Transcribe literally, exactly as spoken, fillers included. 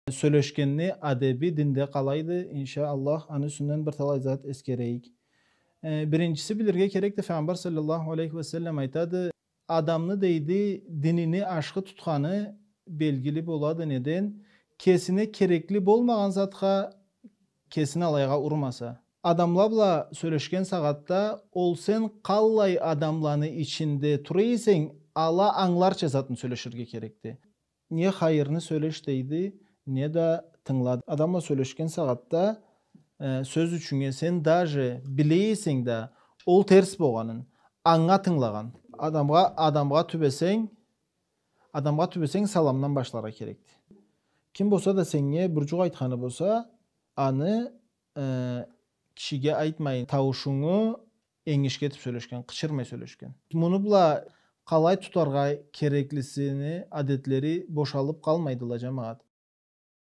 Сёлешгенни адеби динде къалайды, иншаАллах, аны юсюнден бир талай зат эсгерейик. Э, биринчиси, билирге керекди, Файгъамбар саллаллаху алейхи ва саллам айтады, адамны, дейди, динини ашхы тутханы белгили болады, неден, кесине керекли болмагъан затха кесин алайгъа урмаса. Адамла бла сёлешген сагъатда ол сен къаллай адамланы ичинде тура эсенг, ала ангыларча затны сёлеширге керекди. Не хайырны сёлеш дейди, не да тынгыла. Адам бла сёлешген сагъатда, э, сёз ючюннге, сен даже биле эсенг да, ол терс болгъанын, анга тынгылагъан. Адамгъа, адамгъа тюбесенг, адамгъа тюбесенг, саламдан башларгъа керекди. Ким болса да сеннге бир жукъ айтханы болса, аны, э, кишиге айтмайын, тауушунгу энгишге этип сёлешген, къычырмай сёлешген. Муну бла къалай тутаргъа кереклисини адетлери бошалып къалмайдыла, жамагъат.